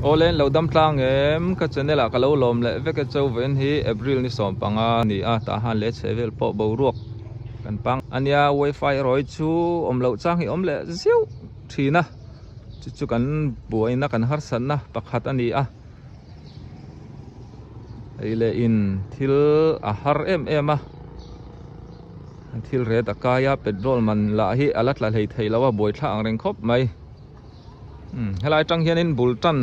Awle in lo dam tlang em? Ka channel ah ka lo lawm leh vek e Chauvain hi April ni 15 a ni a, tah han leh chhe vel pawh boruak kan pang a nia, wifi erawh hi chu awm loh chang hi awm leh zeuh thin a, chu chu kan buaina kan harsatna pakhat a ni a, hei leh in thil a har em em a, thil ret a kai a, petrol man lah hi a la tla hlei thei lo a, buaithlak ang reng khawp mai. Umm helai atang hianin bul tan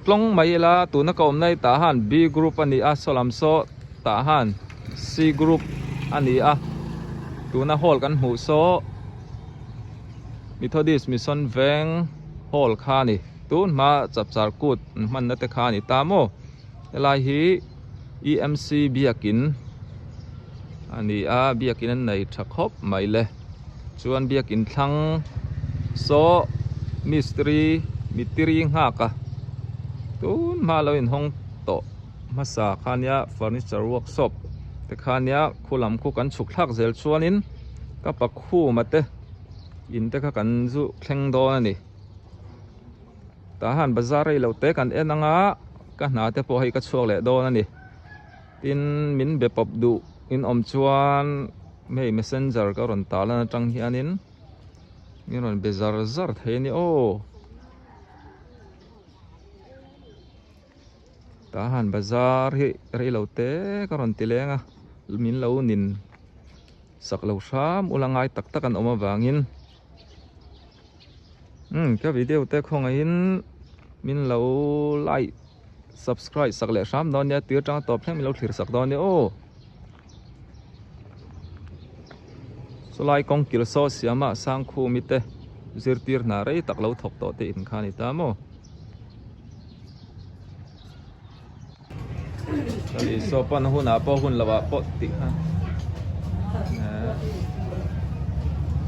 tlawng mai ila tuna ka awmna hi tah han B group a ni a saw lam saw tah han C group a ni a tuna hall kan hmuh saw Methodist Mission Veng hall kha a ni tun hma chapchar kut an hmanna te kha a ni ta maw helai hi EMC biakin a ni a biakin an nei tha khawp mai le. Chuan biakin thlang saw mistiri mitiri nghak a tun hma lo inhawng tawh hmasa kha nia furniture workshop te kha nia khu lam khu kan chhuk thlak zel chuanin ka pakhuma te in te kha kan zu thleng dawn a ni tah han bazar rei lo te kan en anga ka hna te pawh hei ka chhuak leh dawn a ni tin min be pawp duh in awm chuan. Hei messenger ka rawn tah lan atang hianin min rawn be zar zar thei a ni aw. Tah han bazar hi rei lo te ka rawn ti leng a min lo nin sak lo hram ula ngai tak tak an awm avangin umm ka video te khawngaihin min lo like subscribe sak leh hram dawn nia tir tang tawp thleng min lo thlir sak dawn nia aw. Chulai kawng kil saw siama Sangkhumi te zirtir hna rei tak lo thawk tawh te in kha a ni ta maw? Kali saw pan hunah pawh hun lovah pawh tih kha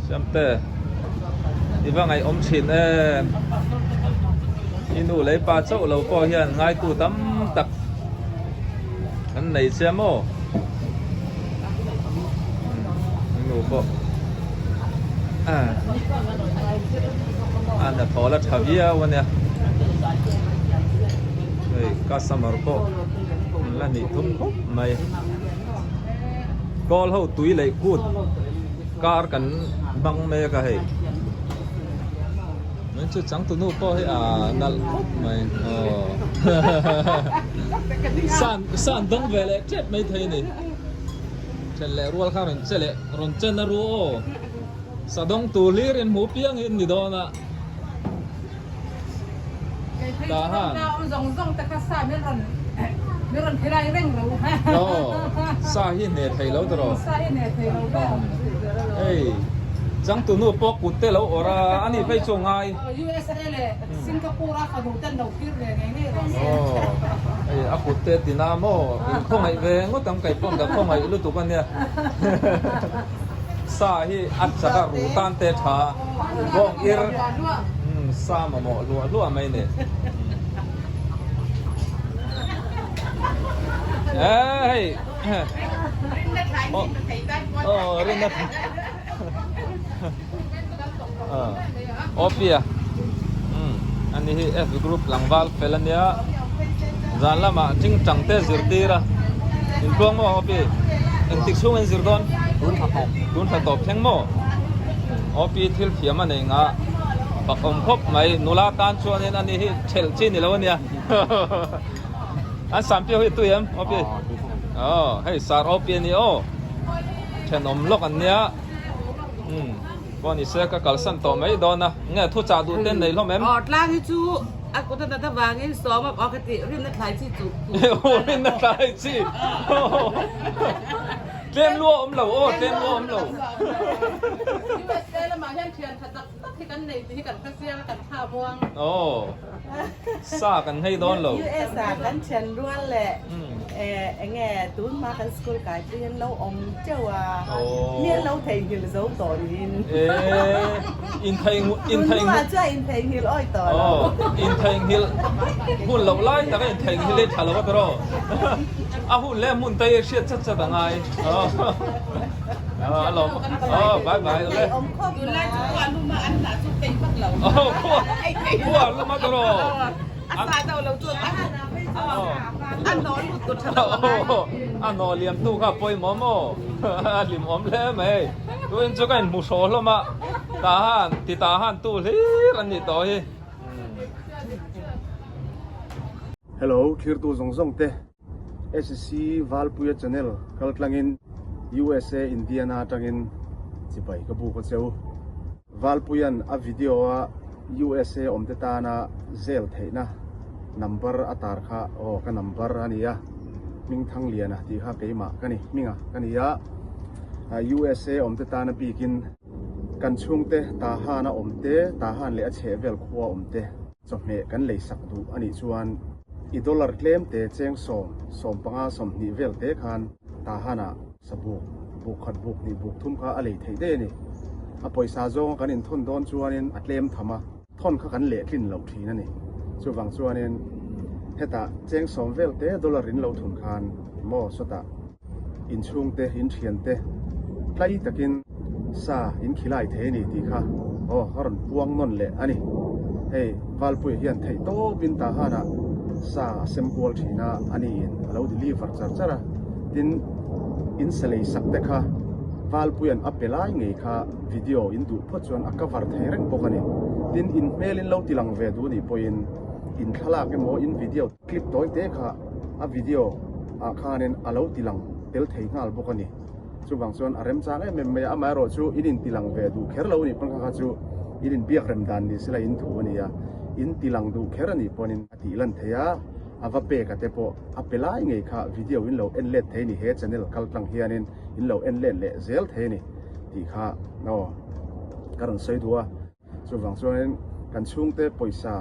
Siamte i va ngaihawm thin em i nu leh i pa chauh lo pawh hian ngaitu tam tak Kan nei che maw? Nu pawh a hnathawh la tha viau a nia. Hei customer pawh an la nih thum khawp mai. Kawl ho tui leh kut kar kan hmang mek a hei. Min chu changtunu pawh hi a nalh khawp mai aw san san dawng ve leh tep mai thei a ni then leh rual kha rawn che leh rawn chen a ru aw sa dawng tur hlir in hmu piang hi an ni dawn a tah han aw sa hi hne thei lo tawh hei. Changtunu pawh kut te lo awrh a, a nih phei chu a ngai. Aw, hei a kut te ti na maw? In khawngaih ve ngawt ang kei pawn ka khawngaih lutuk a nia. Sa hi a chak a, ruh tan te tha a, bawng ir sa mamawh hluah hluah mai ni. Hei, aw rinna. Opia ani hi F group tlangval fel ania zan lamah ching chang te zirtir a intluang maw Opi engtik chhung in zir dawn tun thla tawp tun thla tawp thleng maw Opi thil thiam a nei nga fak awm khawp mai nula tan chuanin ani hi thelh chi ni lo ania an sampiau hi tui em Opi aw hei sar Opi ani aw. Thenawm lawk an nia umm pawh ni se ka kalsan tawh mai dawn a nge thu chah duh te an nei hlawm em? Aw tlang hi chu a kut a nat avangin sawm a aw ka ti rinna thlai chi chu Aw rinna thlai chi tlem lua awm lo aw tlem lua awm lo. USA lamah hian thian tha tak tak hi kan nei tih hi kan hre chiang a kan thla muang. Aw sa kan nghei dawn lo. US ah kan thian rual leh Eng nge tun hma kan school kai pui an lo awm teuh a, mi an lo theihnghilh zo tawh niin. Tun hnuah chuan intheihnghilh awi tawh lo. Intheihnghilh hun loh lai tak a intheihnghilh hi tha lo a tawh. A hun leh hmun te hi hriat chat chat a ngai. A lawm. Bye bye le. Tunlai chu khua lum a an hnah chu thei vak lo. Khua lum a tawh. A sa deuh lo chu a hnawh lut tur tha deuh ang a. A hnawh liam tu kha pawimawh maw? A hlimawm hle mai. Tuin chu ka inhmu hraw hlawm a, tah han ti tah han tu hlir an nih tawh hi. Hello, thirtu zawng zawng te. SC Valpuia channel kal tlangin USA Indiana atangin chibai ka buk a cheu. Valpuia'n a video a USA awmte tana zel theihna number a tar kha aw ka number a nia Hmingthangliana tih kha keimah ka ni hminga ka ni a USA awmte tana bikin kan chhungte Tahan a awmte Tahan leh a chhehvel khua awmte Chawhmeh kan lei sak duh a nih chuan i dollar tlem te cheng sawm, 15, 20 vel te khan Tahan-ah sabuk, buk khat buk hnih buk thum kha a lei theih daih a ni. A pawisa zawnga kan inthawn dawn chuanin a tlem tham a, thawn kha kan lehtlin loh thin a ni. Chuvang chuanin hetah cheng sawm vel te dollar in lo thun khan maw sawtah inchhungte, inthiante tlai takin sa in khilai thei a ni tih kha aw a rawn puang nawn leh a ni. Hei Valpuia hian theih tawpin Tahanah sa a sem kual thin a, a niin a lo deliver char char a. Tin, in sa lei sak te kha Valpuia'n a pe lai ngei kha video in duh phawt chuan a cover thei reng bawk a ni. Tin, in hmel in lo tilang ve duh nih pawhin in thlalak emaw in video Clip tawi te kha a video ah khanin a lo ti lang tel thei nghal bawk a ni. Chuvang chuan a remchang em em mai a, amaherawh chu in in ti lang ve duh kher lo a nih pawn kha kha chu in in biak rem dan ni sela in thu a ni a, in ti lang duh kher a nih pawnin a tih lan thei a, a va pek a te pawh a pe lai ngei kha video in lo en let thei a ni, he channel kal tlang hianin in lo en let leh zel thei a ni tih kha aw ka rawn sawi duh a. Chuvang chuanin kan chhungte pawisa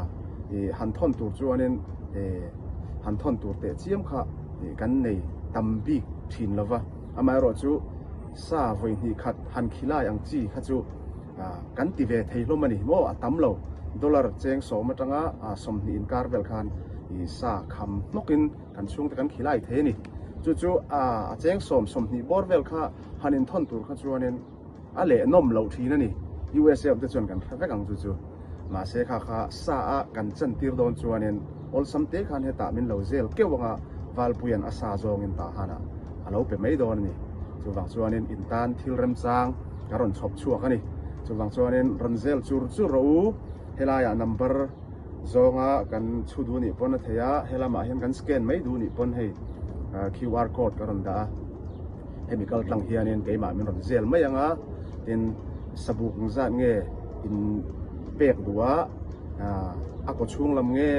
ih han thawn tur chuanin ih han thawn tur teh chiam kha ih kan nei tam bik thin lo va. Amaherawhchu sa vawi hnih khat han khilai ang chi kha chu ah kan ti ve thei hlawm a ni maw a tam lo. Dollar cheng sawm atanga ah 20 inkar vel khan ih sa kham hnawkin kan chhungte kan khilai thei a ni. Chu chu ah a cheng sawm 20 bawr vel kha han inthawn tur kha chuanin A leh nawm loh thin a ni. USA awm te chuan kan hre vek ang chu chu. Mahse kha kha sa a kan chan tir dawn chuanin awlsam te khan hetah min lo zel keuh anga Valpuia'n a sa zawngin tah hanah a lo pe mai dawn a ni. Chuvang chuanin in tan thil remchang ka rawn chhawp chhuak a ni. Chuvang chuanin rawn zel chur chur rawh u. Helaiah number zawnga kan chhu duh nih pawn a thei a, helamah hian kan scan mai duh nih pawn hei QR code ka rawn dah a. Hemi kal tlang hianin keimah min rawn zel mai ang a, tin sabuk ang zat nge in pek duh a, a kaw chhung lam nge,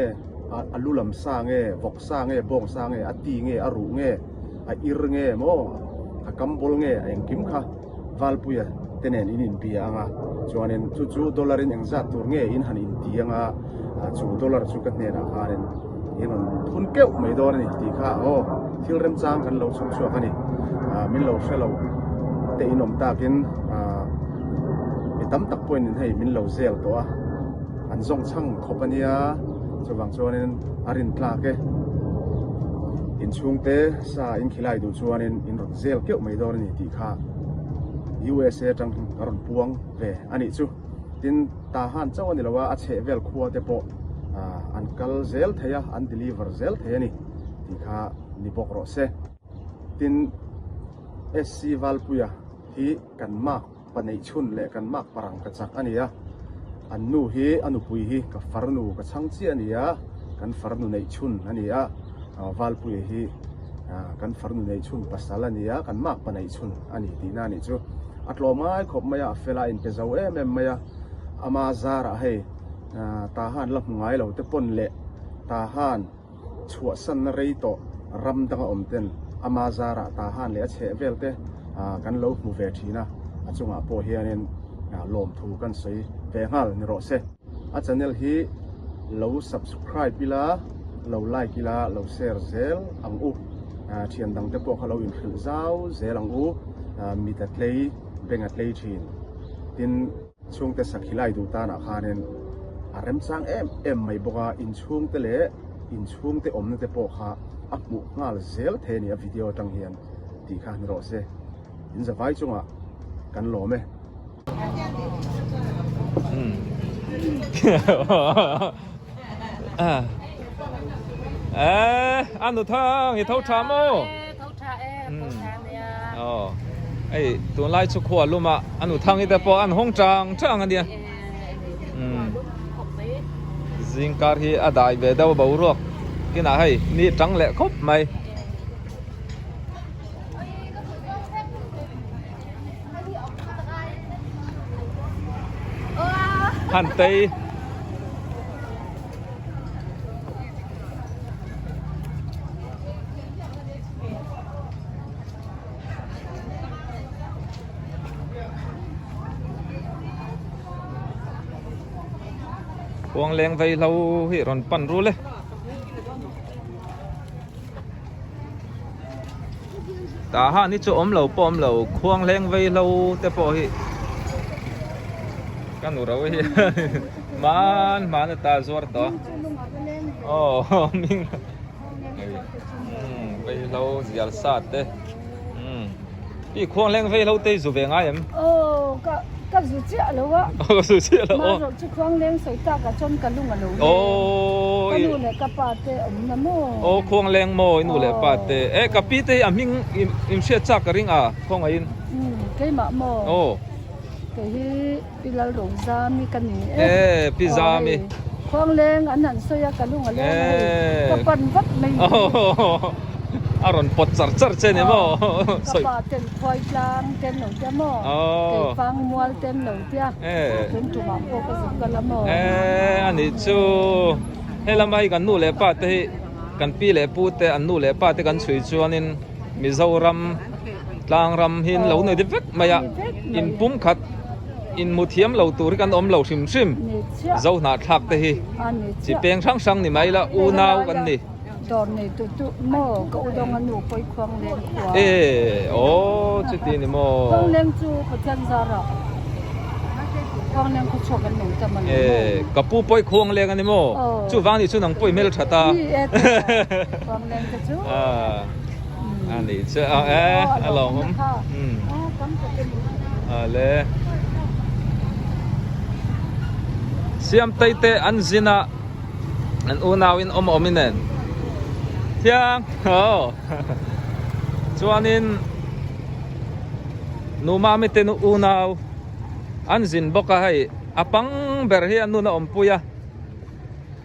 a lu lam sa nge, vawk sa nge, bawng sa nge, a ti nge, a ruh nge, a ir nge maw, a kam bawl nge, a engkim kha Valpuia te nen in inbia ang a, chuanin chu chu dollar in engzat tur nge in han inti ang a, chu dollar chu ka hnenah khanin in rawn thun keuh mai dawn a ni tih kha aw thil remchang kan lo chhawp chhuak a ni. Min lo hre lo te in awm takin mi tam tak pawhin hei min lo zel tawh a, an zawng chhang khawp a nia, chuvang chuanin a rin tlak e. Inchhungte sa in khilai duh chuanin in rawn zel keuh mai dawn a ni tih kha USA atang ka rawn puang ve a nih chu. Tin, Tahan chauh a ni lo a, a chheh vel khua te pawh an kal zel thei a, an deliver zel thei a ni tih kha ni bawk rawh se. Tin, SC Valpuia hi kan mark pa neih chhun leh kan mark parang ka chak a ni a, an nu hi a nupui hi ka farnu ka chhang chiah a ni a, kan farnu neih chhun a ni a, Valpuia hi kan farnu neih chhun pasal a ni a, kan mark pa neih chhun a ni tihna a nih chu. A tlawm ngai khawp mai a, a fel a, a inpe zo em em mai a, ama zarah hei Tahan la hmu ngai lo te pawn leh Tahan chhuahsanna rei tawh ram danga awm ten ama zarah Tahan leh a chheh vel te kan lo hmu ve thin a, a chungah pawh hianin lawmthu kan sawi ve nghal ni rawh se. A channel hi lo subscribe ila, lo like ila, lo share zel ang u. Thian dang te pawh kha lo inhrilh zau zel ang u. Mit a tlei, beng a tlei thin. Tin, chhungte sakhilai duh tanah khanin a remchang em em mai bawk a, inchhungte leh inchhungte awmna te pawh kha a hmuh nghal zel thei a ni a video atang hian tih kha ni rawh se. In zavai chungah kan lawm e. Eh, a nu thang i tho tha maw? Tho tha e, tho tha nia. Aw, hei tunlai chu khua lum a, a nu thang i te pawh an hawng chang chang a nia. Zingkar hi a dai ve deuh boruak kinah hei ni tang leh khawp mai. Han tei. Khuang leng vei hlo hi rawn pan rul e. Tah han hi chu awm lo pawh awm lo khuang leng vei hlo te pawh hi ka nu ro hi hman hman ata zuar tawh a aw hming vei hlo zial sa te. I khuang leng vei lo te i zu ve ngai em? Aw, ka ka zu chiah lo a. Aw, ka zu chiah lo. Mahrawh chu khuang leng sawi tak ah chuan ka lung a lo leng. Aw, Ka nu leh ka pa te awm na maw? Aw, khuang leng maw i nu leh pa te. E, ka pi te hi a hming in hriat chak ka ring a, khawngaih in. Umm, keimah maw? Aw. Kei hi Pi Lalrozami ka ni e. E, Pi Zami. Aw, hei khuang leng an han sawi a, ka lung a leng a hei. Ka pan vat mai ni. A rawn pawt char char che ni maw? Ka pa ten khuai tlang ten lo tia maw? Keifang mual ten lo tia. Tun tumah pawh ka zuk kal a maw? E, a nih chu. Hei lama hi kan nu leh pa te hi kan pi leh pu te an nu leh pa te kan chhui chuanin Mizoram tlang ram hi an lo nei vek mai a, inpumkhat inhmu thiam lo tur hi kan awm lo hrim hrim. Zohnahthlak te hi chi peng hrang hrang ni mai la unau kan ni. Dawr nei tu tu maw ka u dawng a nu pawi khuang leng khua. E aw chuti ni maw. Khuang leng chu Pathian zara khuang leng khaw chhuak an nei ta mawni maw. E ka pu pawi khuang leng a ni maw chuvang ni chu nang pawi hmel that a. Ni e khuang leng te chu. A nih chu a e a lawmawm a le Siamtei te an zin a an unau in awm awm inen thiang aw chuanin Numami te unau an zin bawk a hei a pang ber hi an nun a awmpui a.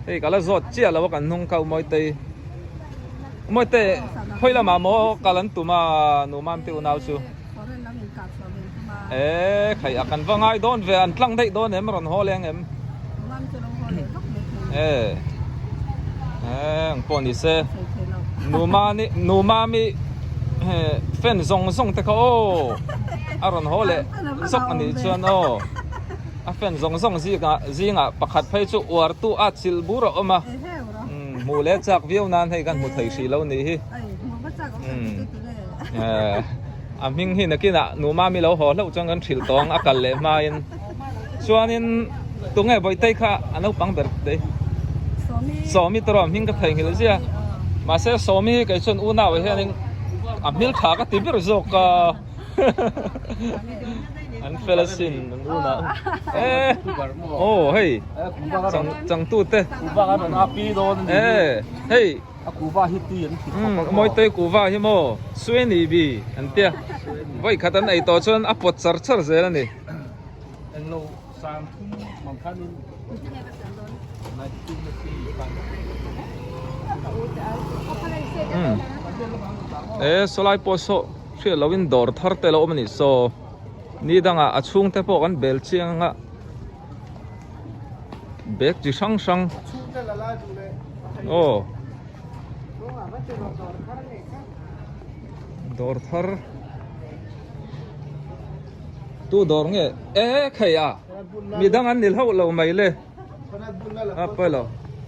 Hei ka la zawt chiah lo a kan hnung kha u Mawitei. U Mawitei khawi lamah maw kal an tum a nu Mamte unau chu. E khai a kan va ngai dawn ve an tlang daih dawn em rawn haw leng em. E e ang pawh ni se. Nu Mani nu Mami fan zawng zawng te kha aw a rawn haw leh zawk a nih chuan aw. A fan zawng zawng zingah zingah pakhat phei chu uar tu a chilh bur a awm a, hmuh leh chak viau nan hei kan hmu thei hrih lo nih hi. A hming hi nakinah nu mami lo haw hlauh chuan kan hrilh tawng a kal leh hmain chuanin tunge Bawitei kha a naupang ber tei Sawmi tawrh a hming ka theihnghilh zia mahse Sawmi hi kei chuan unau ah hianin a hmiltha ka ti ber zawk a. An fel asin an unah e aw hei changtu te e hei mawitei kuhva hi maw sueni bi an tia vawi khat an ei tawh chuan a pawt char char zel a ni. E sawlai pawh saw hriat loh in dawr thar te lo awm a nih saw ni dangah a chhung te pawh kan bel chiang a bag chi hrang hrang aw dawr thar. Tu dawr nge e khei a midang an ni hlauh lo mai le a pawi lo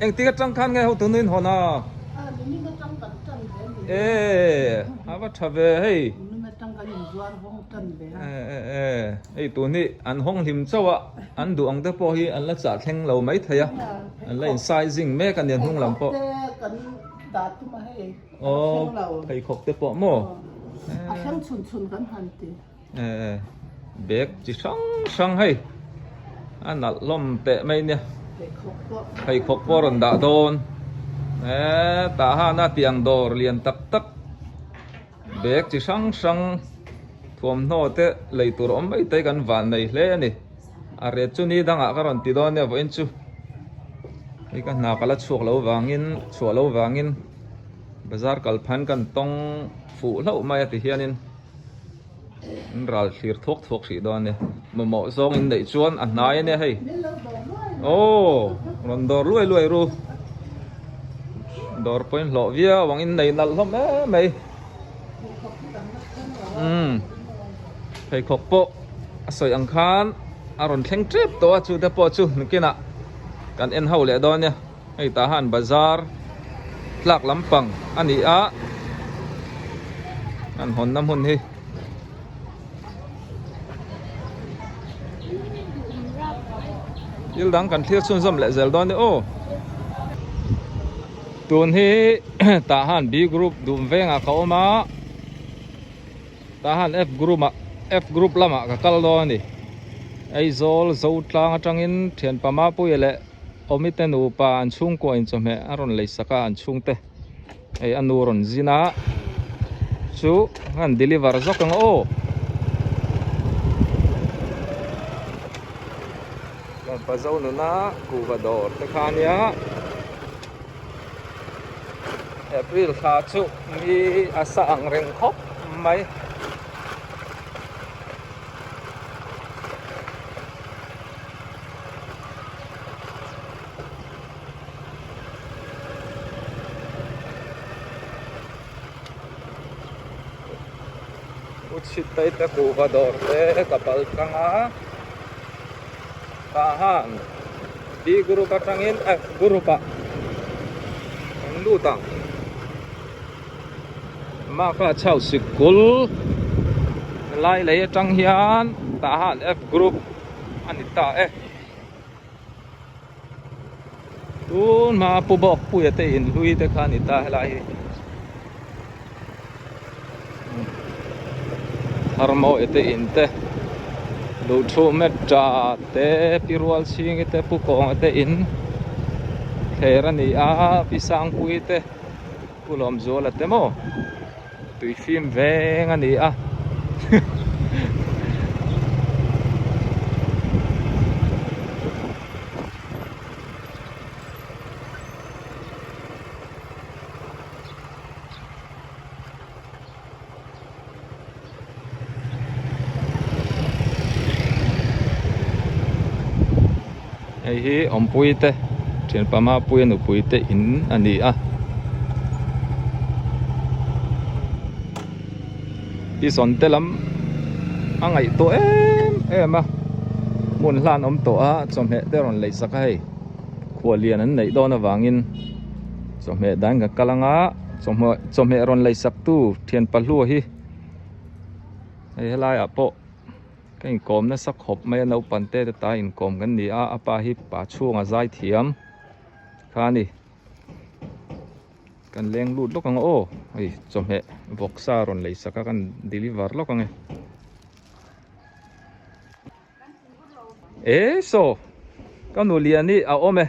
engtik atang khan nge ho tu nuin hawn a e a va tha ve hei e e e hei tun hi an hawng hlim chauh a an duh ang te pawh hi an la chah thleng lo mai thei a an la in sizing mek a ni a hnung lam pawh. Aw pheikhawk te pawh maw? A thleng chhun chhun kan han ti. E bag chi hrang hrang hei a nalh hlawm teh mai nia. Pheikhawk pawh. Pheikhawk pawh a rawn dah dawn. He tah hana tiang dawr lian tak tak bag chi hrang hrang thuamhnaw te lei tur awm mai te kan van nei hle a ni. A ret chu ni dangah ka rawn ti dawn nia vawiin chu hei ka hna ka la chhuak lo vangin chhuah lo vangin bazar kal phan kan tawng fuh hlauh mai a ti hianin an ral thlir thuak thuak hrih dawn a ni mamawh zawng in neih chuan a hnai a nia hei aw rawn dawr luai luai ru dawr pawhin hlawh viau ang in nei nalh hlawm em mai umm pheikhawk pawh a sawi ang khan a rawn thleng tep tawh a chu te pawh chu nakinah kan en ho leh dawn nia hei tah han bazar tlak lampang a ni a an hawnna hmun hi. Thil dang kan thlir chhunzawm leh zel dawn nia aw. Tun hi tah han B group dum vengah ka awm a tah han F group ah F group lamah ka kal dawn a ni. Aizawl Zotlang atangin thianpa Mapuia leh Awmite nupa an chhungkua in chawhmeh a rawn lei sak a an chhungte. Hei a nu rawn zin a chu an deliver zawk ang aw pa zo nuna kuhva dawr te kha ania April thla chu mi a sa ang reng khawp mai. U chhit te kuhva dawr te ka pal tlang a tah han B group atangin F group ah an lut ang Maka chau sikul lai lei atang hian tah han F group a ni ta e. Tun hma pu bawk puia te in hlui te kha a ni ta helai hi harmawia te in te duhthu met tha te pi rual chhingi te pu kawnga te in thler a ni a pi sangpui te pu lawmzuala te maw. Tui fim veng a ni a Hei hi awmpui te thianpa Mapuia nupui te in a ni a. Pison te lam a ngaih tawh em em a hmun hlan awm tawh a chawhmeh te rawn lei sak a hei khuallian an neih dawn avangin chawhmeh dan ka kal anga chawhmeh chawhmeh rawn lei sak tu thianpa hlua hi hei helaiah pawh. Ka inkawm nasa khawp mai a naupang te te ta inkawm kan ni a a pa hi pa chhunga zai thiam kha a ni kan leng lut lawk ang aw hei chawhmeh vawksa rawn lei sak a kan deliver lawk ang e e saw ka nu lian hi a awm e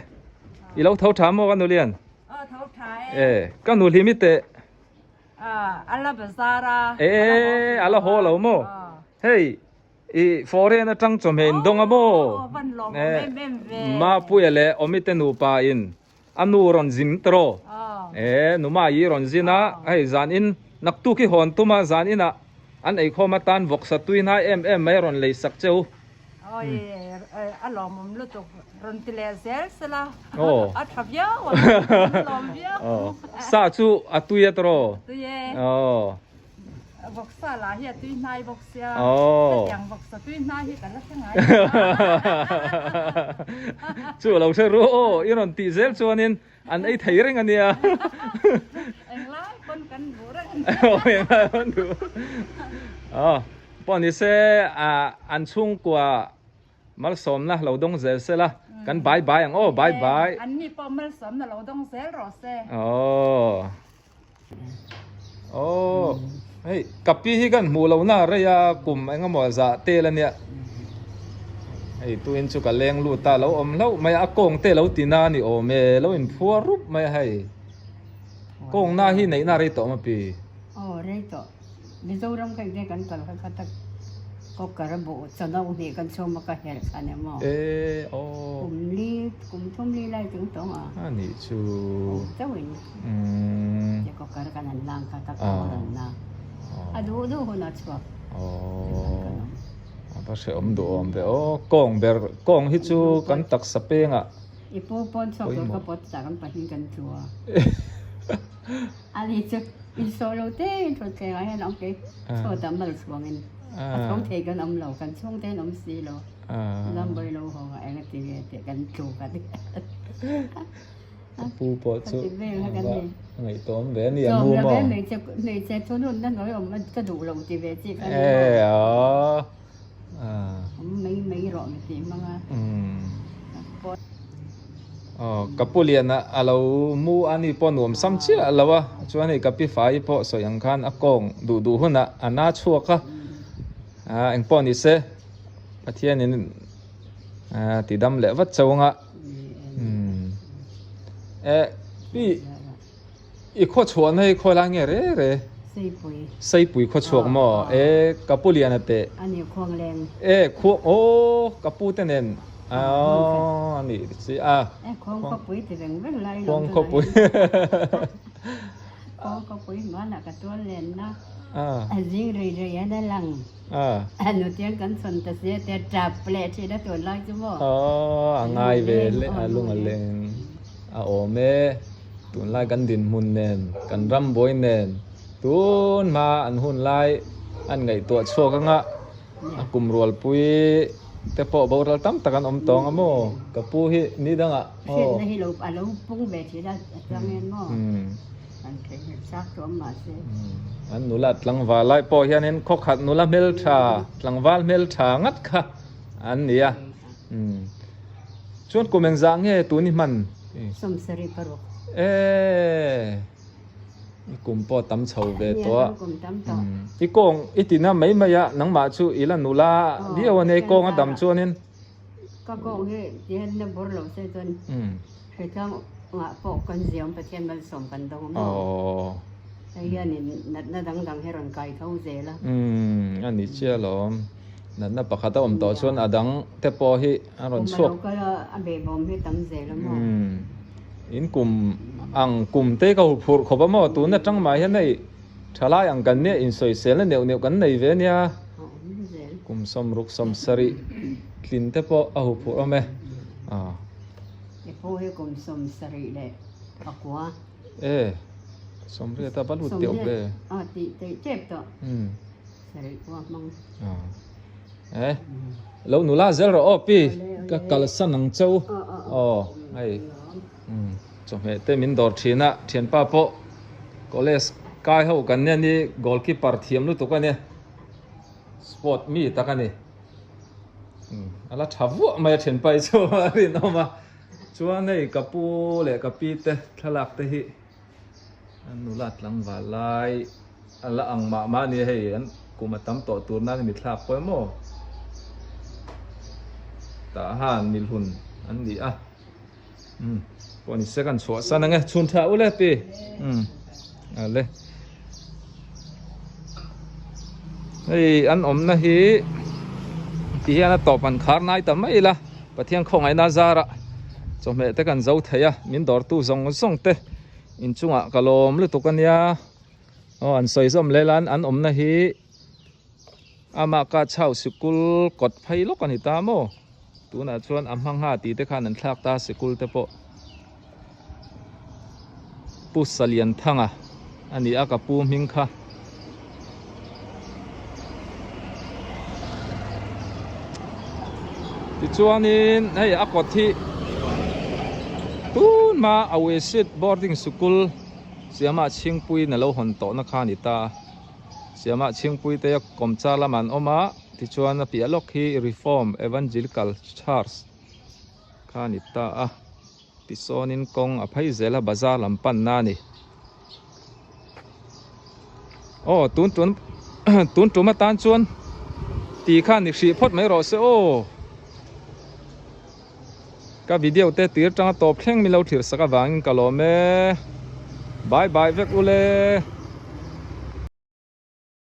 i lo tho tha maw ka nu lian e ka nu hlim i teh. A la bazar a. E a la haw lo maw? Hei i foreign atang chawhmeh in dawng a maw? Van lawm awm em em ve. Mapuia leh Awmite nupa in a nu rawn zin tawh. E numa i rawn zin a hei zan in naktuk hi hawn tum a zan inah an eikhawm atan vawksa tui hnai em em mai rawn lei sak che u. Awi a lawmawm lutuk rawn ti leh zel sela a tha viau ang a lawm viau. Sa chu a tui a tawh. Tui e. Vawksa lah hi a tui hnai bawk sia. Hetiang vawksa tui hnai hi ka la hre ngai lo. Chu a lo hre ru aw i rawn tih zel chuanin an ei thei reng a nia. Englai pawn kan duh reng. Englai pawn duh. Aw pawh ni se an chhungkua malsawmna lo dawng zel se la kan bye bye ang aw bye bye. An ni pawh malsawmna lo dawng zel rawh se. Aw. Aw hei kapi hi kan hmuh loh na rei a kum eng emaw zah tel a nia hei tuin chu ka leng lut a lo awm hlauh mai a a kawng te lo ti na a ni awm e lo in phuar rup mai a hei. Kawng na hi neihna rei tawh maw pi? Aw rei tawh. Mizoram kha engte kan kal kha kha tak kawkar a buh chano hnih kan chhum a ka herh kha nia maw? E aw. Kum li kum thum li lai chung tawng a. A nih chu. Awm chauh in. Umm. Te kawkar kan han lang kha ka kawng a rawn na. A duh duh hun a chhuak. Aw. A va hrehawm duhawm ve aw. Kawng ber kawng hi chu kan taksa pengah. I pu pawn chhuak tur ka pawt chak an pahnih kan tlu a. Ani chu insawh lo te in thut thleng ah hian a awm kei chhuat ah mal chhuang in a tho thei kan awm lo kan chhung te an awm si lo Lambawi lo hawng ah eng a ti ve tih kan tlu ka ti. Ka pu pawh chu va ngaihtuah ve a ni ang u maw. Hmeichhe thun hun na hnuai awm ka duh lo ti ve chi kha ni maw. E aw. Awm mai mai rawh mi tih hmang a. Aw ka pu lian a a lo mu a ni pawh nuam sam chiah lo a chuan hei ka pi fai pawh sawi ang khan a kawng duh duh hunah a na chhuak a engpawh ni se Pathianin ti dam leh vat chauh anga eh pi I khaw chhuahna hi khawi lai nge re re? Seipui. Seipui khaw chhuak maw? E ka pu Liana teh. A ni Khuangleng. E khuang aw ka pu te nen aw a nih si a. E khuang khawpui ti veng veng lai lawm tunah hian. Khuang khawpui. Khuang khawpui hmanah ka tual lenna a zing rei rei hian a lang. A nutiang kan chhawn ta sia tia tap leh thin a tun lai chu maw? Aw a ngai ve le a lung a leng a awm e. Tunlai kan dinhmun nen, kan ram buai nen, tun hma an hun lai an ngaihtuah chhuak anga a kum rualpui te pawh boral tam tak an awm tawng a maw? Ka pu hi ni dangah aw. Hriatna hi lo a lo pung ve thin a a chuang em maw? Kan theihnghilh chak tawh awm mahse. An nula tlangval lai pawh hianin khawkhat nula hmeltha, tlangval hmeltha ngat kha an ni a. Chuan kum engzah nge tun i hman? Sawmsarih paruk. Eee i kum pawh tam chho ve tawh a. Nia kum tam tawh. I kawng i tina mai mai a nangmah chu i la nula viau a nia i kawng a dam chuanin. Ka kawng hi tihian na bur lo se chuan hritlang ngah pawh kan ziam Pathian malsawm kan dawng a maw. Hei hianin natna dang dang hi rawn kai tho zel a. A ni chiah alawm. Natna pakhat a awm tawh chuan a dang te pawh hi a rawn chhuak. Kum a lo kal a, a behbawm hi tam zel a maw? In kum ang kum te ka hu phurh khawp a maw? Tun atang mah hian hei thalai ang kan nia insawiselna neuh neuh kan nei ve nia. Kum sawmruk sawmsarih tlin te pawh a hu phurh awm e. I pu hi kum sawmsarih leh pakua. E, sawmriat a va lut teuh ve. Sawmriat a tih teih tep tawh. Sarih pawh a hmang. Eh, lo nula zel rawh aw pi, ka kalsan ang cheu. Aw, hei. Chawhmeh te min dawr thin a, thianpa pawh college kai ho kan nia ni goalkeeper thiam lutuk a nia. Sport mi tak a ni. A la tha vuah mai a thianpa hi chu a rinawm a. Chuan hei ka pu leh ka pi te thlalak te hi An nula tlangval lai a la ang mah mah a nia hei an kum a tam tawh tur nan mi thlak pawh emaw tah han milhun an ni a umm pawh ni se kan chhuah san ang e chhun tha ule pi umm a le hei an awmna hi ti hian a tawp an khar nai ta mai ila Pathian khawngaihna zarah chawhmeh te kan zo thei a min dawrtu zawng zawng te inchungah ka lawm lutuk a nia aw an sawi zawm leh la an awmna hi amah ka chau sikul kawt phei lawk a ni ta maw tunah chuan a hma ngha tih te khan an thlak ta sikul te pawh Pu Salianthanga a ni a ka pu hming kha. Tichuanin hei a kawt hi tun hma a Wesit boarding sikul Siama Chhingpuiin a lo hawn tawhna kha a ni ta a. Siama Chhingpui te kawmchar lamah an awm a, tichuan a piah lawk hi Reform Evangelical Church kha a ni ta a. Tisawnin kawng a phei zel a bazar lam panna a ni. Aw tun tun tun tum atan chuan ti khan i hrih phawt mai rawh se aw. Ka video te tir tanga tawp thleng min lo thlir sak avangin ka lawm e. Bye bye vek ule.